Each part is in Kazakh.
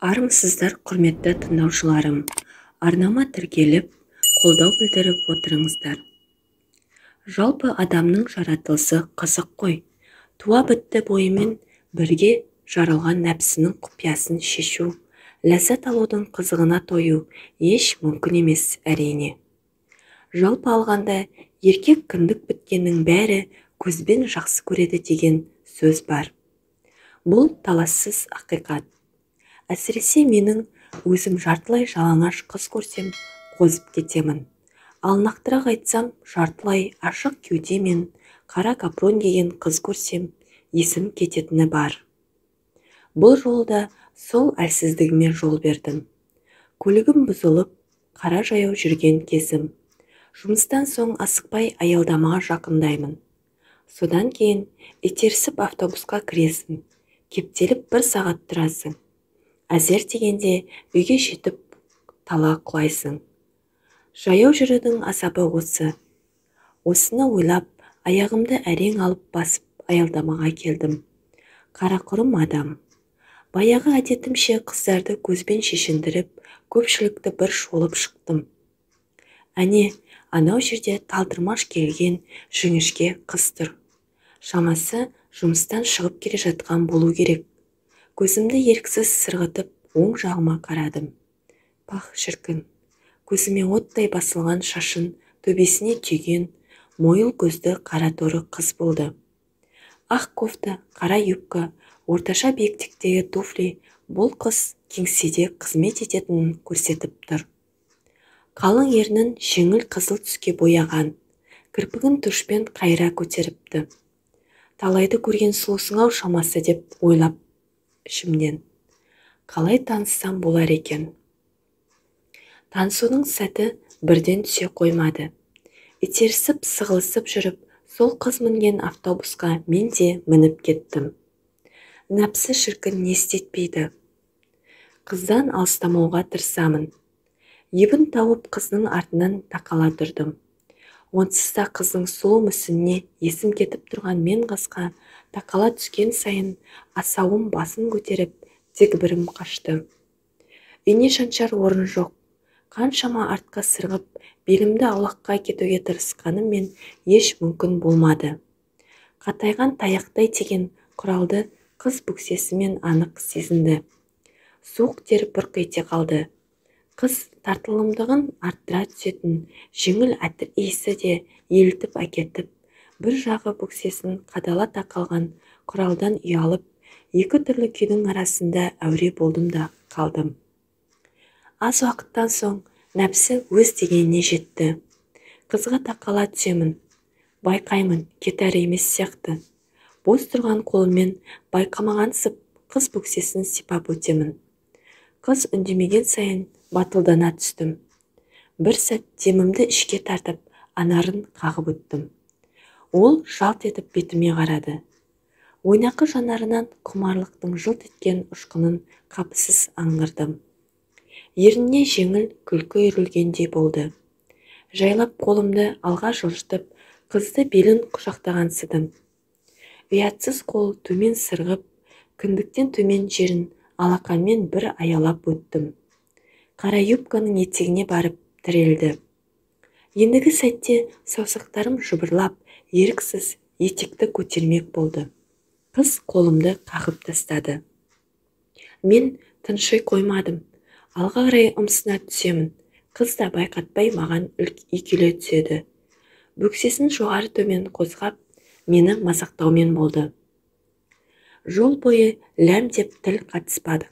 Армысыздар, құрметті тыңдаушыларым! Арнама тіркеліп, қолдау білдіріп отырыңыздар. Жалпы адамның жаратылысы қызық қой. Туа бітті бойымен бірге жаралған нәпсінің құпиясын шешу, ләззат алудың қызығына тою еш мүмкін емес, әрине. Жалпы алғанда, еркек кіндік біткеннің бәрі көзбен жақсы көреді деген сөз бар. Бұл талассыз ақиқат. Әсіресе менің өзім жартылай жалаңаш қыз көрсем, қозып кетемін. Ал нақтырақ айтсам, жартылай ашық кеуде мен қара капрон киген қыз көрсем, есім кететіні бар. Бұл жолы да сол әлсіздігіме жол бердім. Көлігім бұзылып, қара жаяу жүрген кезім. Жұмыстан соң асықпай аялдамаға жақындаймын. Содан кейін итерісіп автобусқа кіресің, кептеліп бір сағат тұрасың. Әзер дегенде үйге жетіп тала құлайсың. Жаяу жүрудің азабы осы. Осыны ойлап, аяғымды әрең алып басып аялдамаға келдім. Қарақұрым адам. Баяғы әдетімше қыздарды көзбен шешіндіріп, көпшілікті бір шолып шықтым. Әне, анау жерде талдырмаш келген жіңішке қыз тұр. Шамасы жұмыстан шығып келе жатқан болу керек. Көзімді еріксіз сырғытып, оң жағыма қарадым. Пах, шіркін! Көзіме оттай басылған шашын төбесіне түйген мойыл көзді қараторы қыз болды. Ақ кофта, қара юбка, орташа биіктіктегі туфли бұл қыз кеңседе қызмет ететінін көрсетіп тұр. Қалың ернін жеңіл қызыл түске бояған, кірпігін тушпен қайыра көтеріпті. Талайды көрген сұлусың-ау шамасы деп ойлап ішімнен. Қалай таныссам болар екен? Танысудың сәті бірден түсе қоймады. Итерісіп, сығылысып жүріп, сол қыз мінген автобусқа мен де мініп кеттім. Нәпсі шіркін не істетпейді. Қыздан алыстамауға тырысамын. Ебін тауып қыздың артынан тақала тұрдым. Онсыз да қыздың сұлу мүсініне есім кетіп тұрған мен қызға тақала түскен сайын асауым басын көтеріп, дегбірім қашты. Ине шаншар орын жоқ. Қаншама артқа сырғып, белімді аулаққа кетуге тырысқаныммен еш мүмкін болмады. Қатайған таяқтай тиген құралды қыз бөксесімен анық сезінді. Суық тер бұрқ ете қалды. Қыз тартылымдығын арттыра түсетін жеңіл әтір иісі де елітіп әкетіп, бір жағы бөксесін қадала тақалған құралдан ұялып, екі түрлі күйдің арасында әуре болдым да қалдым. Аз уақыттан соң нәпсі өз дегеніне жетті. Қызға тақала түсемін. Байқаймын, кетәрі емес сияқты. Бос тұрған қолыммен байқамағансып, қыз бөксесін сипап өтемін. Қыз үндемеген сайын батылдана түстім. Бір сәт демімді ішке тартып, анарын қағып өттім. Ол жалт етіп бетіме қарады. Ойнақы жанарынан құмарлықтың жылт еткен ұшқынын қапысыз аңғырдым. Ерніне жеңіл күлкі үйірілгендей болды. Жайлап қолымды алға жылжытып, қызды белін құшақтағансыдым. Ұятсыз қол төмен сырғып, кіндіктен төмен жерін алақанмен бір аялап өттім. Қара юбканың етегіне барып тірелді. Ендігі сәтте саусақтарым жыбырлап, еріксіз етекті көтермек болды. Қыз қолымды қағып тастады. Мен тынши қоймадым. Алға қарай ұмсына түсемін. Қыз да байқатпай маған үйкеле түседі. Бөксесін жоғары төмен қозғап, мені мазақтаумен болды. Жол бойы ләм деп тіл қатыспадық.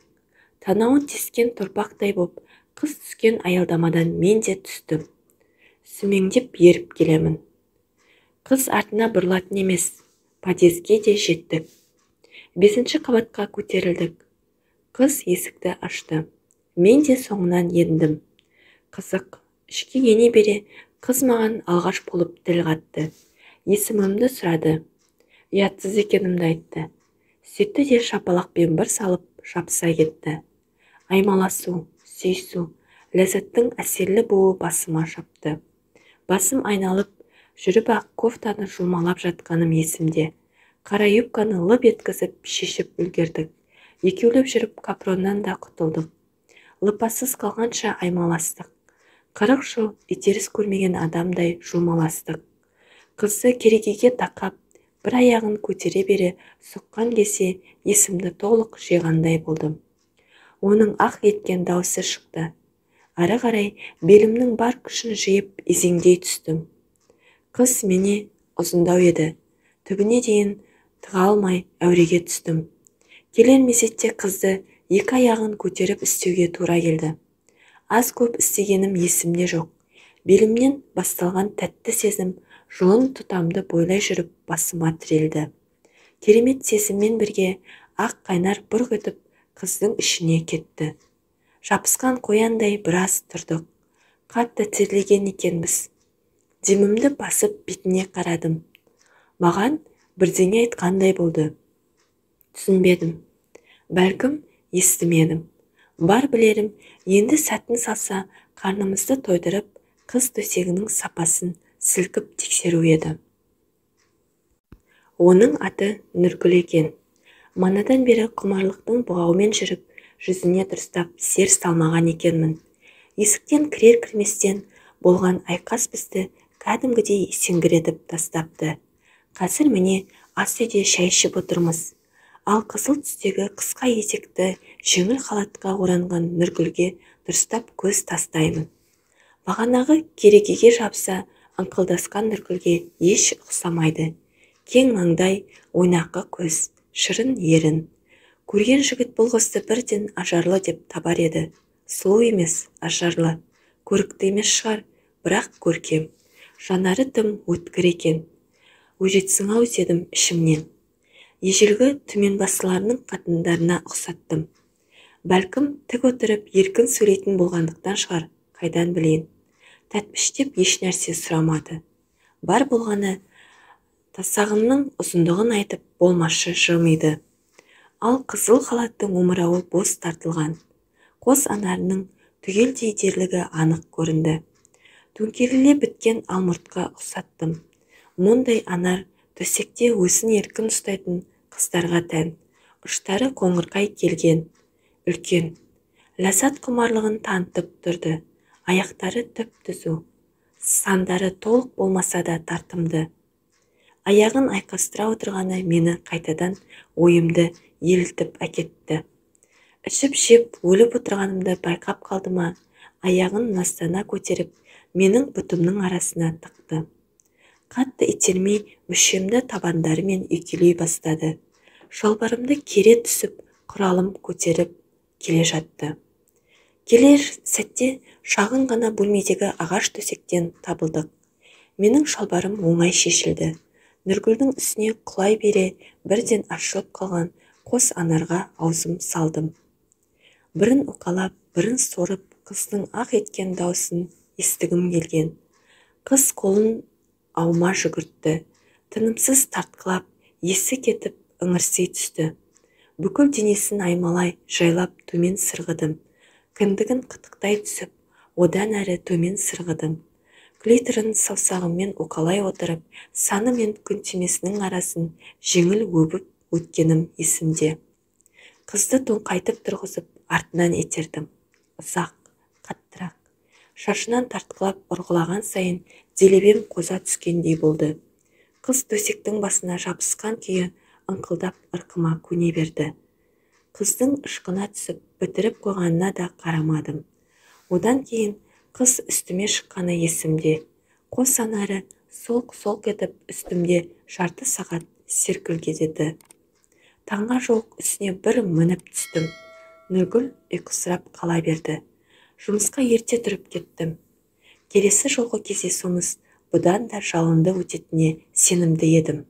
Танауын тескен торпақтай боп, қыз түскен аялдамадан мен де түстім. Сүмеңдеп еріп келемін. Қыз артына бұрылатын емес, подъезге де жеттік. 5-ші қабатқа көтерілдік. Қыз есікті ашты. Мен де соңынан ендім. Қызық, ішке ене бере қыз маған алғаш болып тіл қатты. Есімімді сұрады. Ұятсыз екенімді айтты. Сөйтті де шапалақпен бір салып жапса кетті. Аймаласу, сүйісу, ләззаттың әсерлі буы басыма шапты. Басым айналып, жүріп-ақ кофтаны жұлмалап жатқаным есімде. Қара юбканы лып еткізіп шешіп үлгердік. Екеулеп жүріп капроннан да құтылдық. Лыпасыз қалғанша аймаластық. 40 жыл итеріс көрмеген адамдай жұлмаластық. Қызды керегеге тақап, бір аяғын көтере бере соққан кезде есімді толық жиғандай болдым. Оның ақ еткен даусы шықты. Ары қарай белімнің бар күшін жиып изеңдей түстім. Қыз мене ұзындау еді. Түбіне дейін тыға алмай әуреге түстім. Келер мезетте қызды екі аяғын көтеріп істеуге тура келді. Аз көп істегенім есімде жоқ. Белімнен басталған тәтті сезім жұлын тұтамды бойлай жүріп басыма тірелді. Керемет сезіммен бірге ақ қайнар бұрқ етіп қыздың ішіне кетті. Жабысқан қояндай біраз тұрдық. Қатты терлеген екенбіз. Демімді басып бетіне қарадым. Маған бірдеңе айтқандай болды. Түсінбедім. Бәлкім, естімедім. Бар білерім, енді сәтін салса, қарнымызды тойдырып, қыз төсегінің сапасын сілкіп тексеру еді. Оның аты Нұргүл екен. Манадан бері құмарлықтың бұғауымен жүріп, жүзіне дұрыстап сер салмаған екенмін. Есіктен кірер-кірместен болған айқас бізді кәдімгідей есеңгіретіп тастапты. Қазір міне ас үйде шай ішіп отырмыз. Ал қызыл түстегі қысқа етекті жеңіл халатқа оранған Нұргүлге дұрыстап көз тастаймын. Бағанағы керегеге жабыса ыңқылдасқан Нұргүлге еш ұқсамайды. Кең маңдай, ойнақы көз, шырын ерін. Көрген жігіт бұл қызды бірден ажарлы деп табар еді. Сұлу емес, ажарлы. Көрікті емес шығар, бірақ көркем. Жанары тым өткір екен. Өжетсің-ау дедім ішімнен. Ежелгі түменбасыларының қатындарына ұқсаттым. Бәлкім, тік отырып еркін сөйлейтін болғандықтан шығар, қайдан білейін. Тәтпіштеп еш нәрсе сұрамады. Бар болғаны тасағымның ұзындығын айтып болмашы жымиды. Ал қызыл халаттың омырауы бос тартылған. Қос анарының түгелдей дерлігі анық көрінді. Төңкеріле біткен алмұртқа ұқсаттым. Мұндай анар төсекте өзін еркін ұстайтын қыздарға тән. Ұштары қоңырқай келген, үлкен. Ләззат құмарлығын танытып тұрды. Аяқтары түп-түзу, сандары толық болмаса да тартымды. Аяғын айқастыра отырғаны мені қайтадан ойымды елітіп әкетті. Ішіп-жеп өліп отырғанымды байқап қалды ма, аяғын настана көтеріп, менің бұтымның арасына тықты. Қатты итермей мүшемді табандарымен үйкелей бастады. Шалбарымды кере түсіп, құралым көтеріп келе жатты. Келер сәтте шағын ғана бөлмедегі ағаш төсектен табылдық. Менің шалбарым оңай шешілді. Нұргүлдің үстіне құлай бере бірден ашылып қалған қос анарға аузым салдым. Бірін уқалап, бірін сорып, қыздың ақ еткен даусын естігім келген. Қыз қолын аума жүгіртті. Тынымсыз тартқылап, есі кетіп ыңырси түсті. Бүкіл денесін аймалай жайлап төмен сырғыдым. Кіндігін қытықтай түсіп, одан әрі төмен сырғыдым. Клиторын саусағыммен уқалай отырып, саны мен күнтемесінің арасын жеңіл өбіп өткенім есімде. Қызды тоңқайтып тұрғызып, артынан итердім. Ұзақ, қаттырақ. Шашынан тартқылап ұрғылаған сайын делебем қоза түскендей болды. Қыз төсектің басына жабысқан күйі ыңқылдап ырқыма көне берді. Қыздың ышқына түсіп, бітіріп қойғанына да қарамадым. Одан кейін қыз үстіме шыққаны есімде. Қос анары солқ-солқ етіп үстімде жарты сағат серкілгедеді. Таңға жуық үстіне бір мініп түстім. Нұргүл ұйқысырап қала берді. Жұмысқа ерте тұрып кеттім. Келесі жолғы кездесуіміз бұдан да жалынды өтетініне сенімді едім.